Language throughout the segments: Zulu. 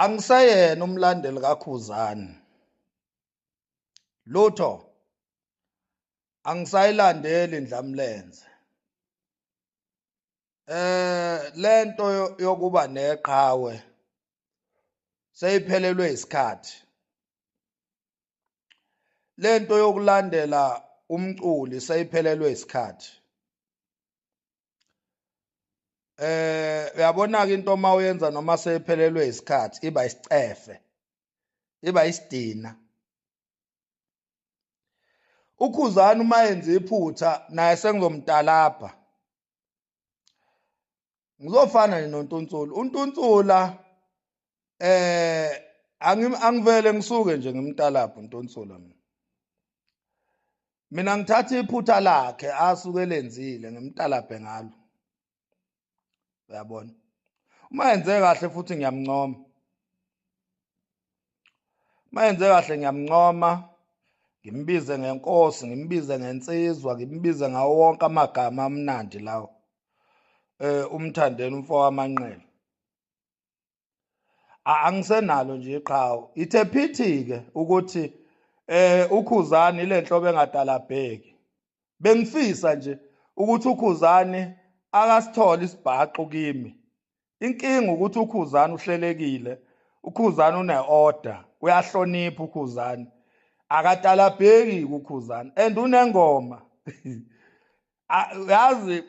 Angiseyena umlandeli kaKhuzani. Lutho. Angisayilandeli Ndlamlenze. Lento yokuba neqhawe seyiphelelwe isikhathi. Lento yokulandela umculi seyiphelelwe isikhathi. Uyabona ke into uma uyenza noma seyiphelelwe isikhathi iba isicefe, iba isidina. Ukhuzani uma yenza iphutha naye sengizomtalabha. Ngizofana nje noNtunsula. UNtunsula angivele ngisuke nje ngimtalabha uNtunsula mina. Mina ngithatha iphutha lakhe asuke elenzile ngimtalabhe ngalo. Uyabona? Uma yenze kahle futhi ngiyamncoma. Uma yenze kahle ngiyamncoma, ngimbize ngenkosi, ngimbize ngensizwa, ngimbize ngawo wonke amagama amnandi lawo. Umthandeni umfo waManqele. Angisenalo nje iqhawe. Ithe phithi ke ukuthi uKhuzani lenhlobo engadalabheki. Bengifisa nje ukuthi uKhuzani akasithole isibhaxu kimi. Inkinga ukuthi uKhuzani uhlelekile, uKhuzani une-order, uyahlonipha uKhuzani. Akatalabheki uKhuzani and unengoma. Yazi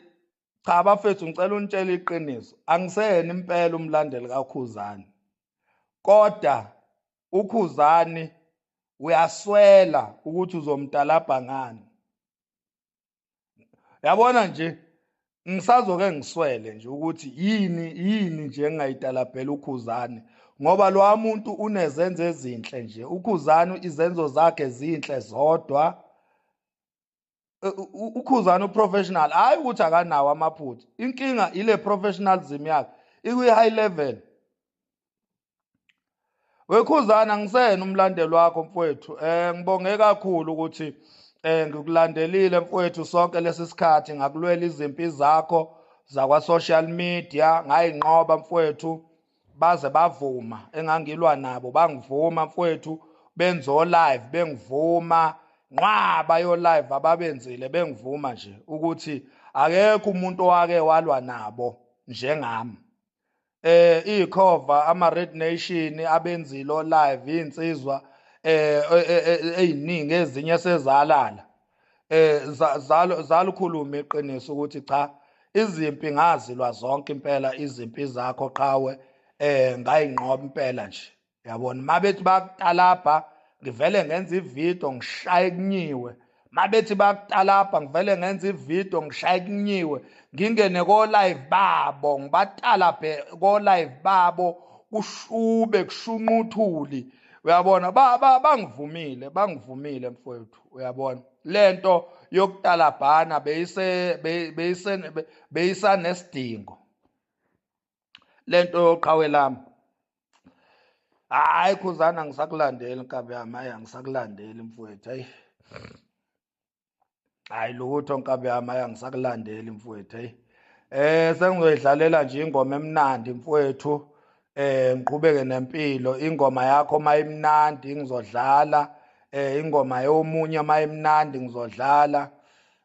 cha bafethu, ngicela unitshele iqiniso, angiseyena impela umlandeli kaKhuzani. Kodwa uKhuzani uyaswela ukuthi uzomtalabha ngani. Yabona nje ngisazoke ngiswele nje ukuthi yini yini nje engayitalabhela uKhuzani, ngoba lo muntu unezenzo ezinhle nje. uKhuzani izenzo zakhe zinhle zodwa. uKhuzani uprofessional, hayi ukuthi akanawo amaphutha. Inkinga ile professionalism yakhe ikwi high level. Wekhuzana ngisena umlandeli wakho mfowethu. Ngibonge kakhulu ukuthi ngikulandelile mfowethu sonke lesi sikhathi, ngakulwela izimpi zakho zakwa social media, ngayinqoba mfowethu, baze bavuma engangilwa nabo, bangivuma mfowethu, benzo live bengivuma nqwaba yo live ababenzile bengivuma nje ukuthi akekho umuntu owake walwa nabo njengami. Ikhova ama Red Nation abenzilo live insizwa eziningi ezinye sezalala zalukhuluma iqiniso ukuthi cha izimpi ngazilwa zonke impela, izimpi zakho qhawe ngayinqoba impela nje. Uyabona mabethi bakutalabha ngivele ngenza ivideo ngishaye kunyiwe, mabethi bakutalabha ngivele ngenza ivideo ngishaye kunyiwe, ngingene ko live babo ngibatalabhe ko live babo kushube kushunquthuli. Uyabona bangivumile, bangivumile mfowethu. Uyabona lento yokutalabhana beyisanesidingo lento yoqhawe lami. Hayi Khuzana ngisakulandeli nkabi yami, hayi angisakulandeli mfowethu, hayi hayi lutho nkabi yami, hayi angisakulandeli mfowethu, hayi. Sengizoyidlalela nje ingoma emnandi mfowethu, ngiqhubeke nempilo. Ingoma yakho mayimnandi ngizodlala, ingoma yomunye mayimnandi ngizodlala.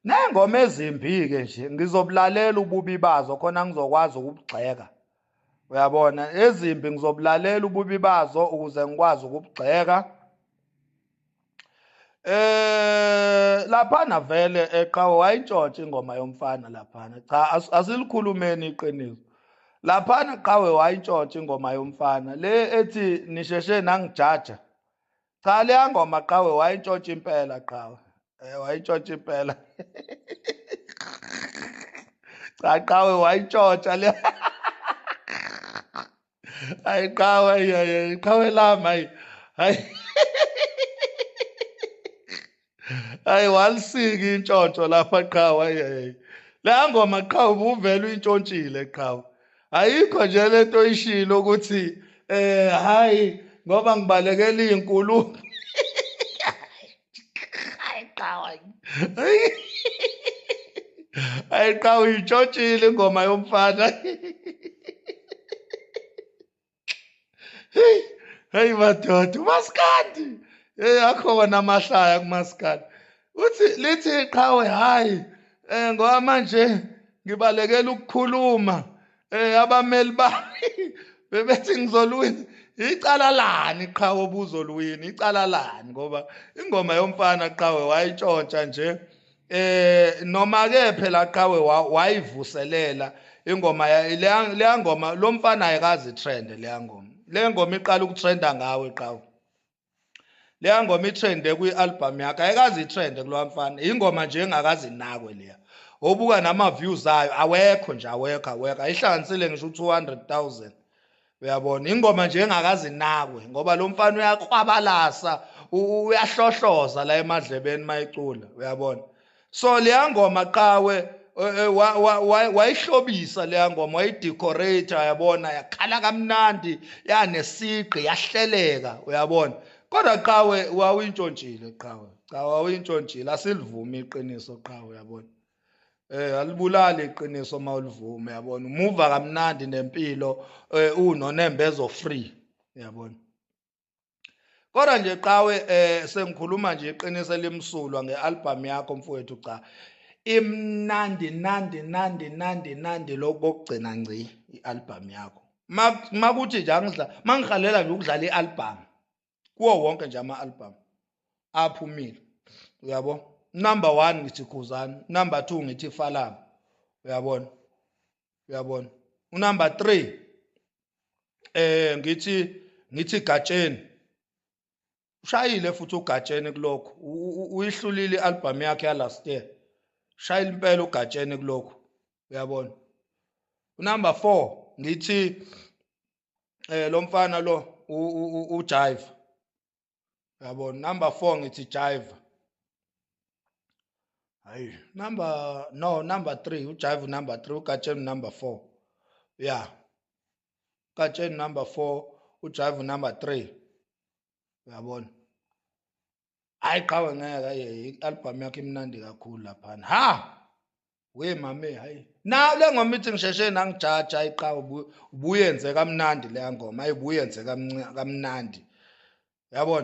Nengoma ezimbi ke nje ngizobulalela ububi bazo khona ngizokwazi ukubugxeka. Uyabona ezimbi ngizobulalela ububi bazo ukuze ngikwazi ukubugxeka. Laphana vele eqhawe wayintshontsha ingoma yomfana laphana. Cha asilikhulumeni iqiniso. Laphana qhawe wayintshontsha ingoma yomfana le ethi nisheshe nangijaja. Cha leya ngoma qhawe wayintshontsha impela qhawe. Wayintshontsha impela. Cha qhawe wayintshontsha le. Hayi qhawe, hayi qhawe lami, hayi. Hayi. Hayi walisika intshontsho lapha qhawe, hayi hayi. Leya ngoma qhawe ubuvela uyintshontshile qhawe. Ayikho nje lento oyishilo ukuthi hayi ngoba ngibalekela izinkulumo. Hayi qhawe. Hayi qhawe uyintshontshile ingoma yomfana. Hey, hey madoda, umaskandi. Hey, akhona amahlaya kumaskandi. Uthi lithi iqhawe, hayi, ngoba manje ngibalekela ukukhuluma. Abameli bami bebethi ngizoluwina. Icala lani qhawe obuzoluwina? Icala lani? Ngoba ingoma yomfana qhawe wayitshontsha nje. Noma ke phela qhawe wayivuselela ingoma, leya ngoma lo mfana ayikazi trend leya ngoma. Le ngoma iqala ukutrenda ngawe qhawe. Leya ngoma itrende kwi-album yakhe, ayikazi itrende kulowa mfana. Ingoma nje engakazi inakwe leya. Obuka nama views ayo awekho nje, awekho, awekho. Ayihlanganisile ngisho u200,000. Uyabona, ingoma nje engakazi inakwe ngoba lo mfana uyakhwabalasa, uyahlohloza la emadlebeni mayicula, uyabona. So leya ngoma qhawe wayihlobisa leya ngoma, wayidecorate, uyabona, yakhala kamnandi, yanesigqi, yahleleka, uyabona. Kodwa qhawe wawuyintshontshile qhawe. Cha, wawuyintshontshile, asilivumi iqiniso qhawe, uyabona. Alibulali iqiniso mawulivume, uyabona. Umuva kamnandi nempilo, unonembezo free, uyabona. Kodwa nje qhawe, sengikhuluma nje iqiniso elimsulwa ngealbum yakho mfowethu, cha. Imnandi nandi nandi nandi nandi lokugcina ngci ialbum yakho. Makuthi nje angidla, mangihalela nje ukudlala ialbum. Kuwo wonke nje ama-album aphumile, uyabo. Number 1 ngithi Khuzani, number 2 ngithi Falana, uyabona, uyabona. Unumber 3 ngithi Gatsheni. Ushayile futhi uGatsheni kulokho, uyihlulile ialbum yakhe ya last year. Shayile impela uGatsheni kulokho, uyabona. Unumber 4 ngithi lo mfana lo uJive, uyabona. Number 4 ngithi Jive. Hayi, number no number 3 uJive, number 3 uGatsheni, number 4. Yeah, Gatsheni number 4, uJive number 3, uyabona. Hayi qhawe, ngeke, hayi, i-album yakhe imnandi kakhulu laphana. Ha we mame, hayi, na le ngoma ithi ngisheshe nangijaja. Hayi qhawe, ubuyenze kamnandi leya ngoma, hayi, ubuyenze kamnandi, uyabona.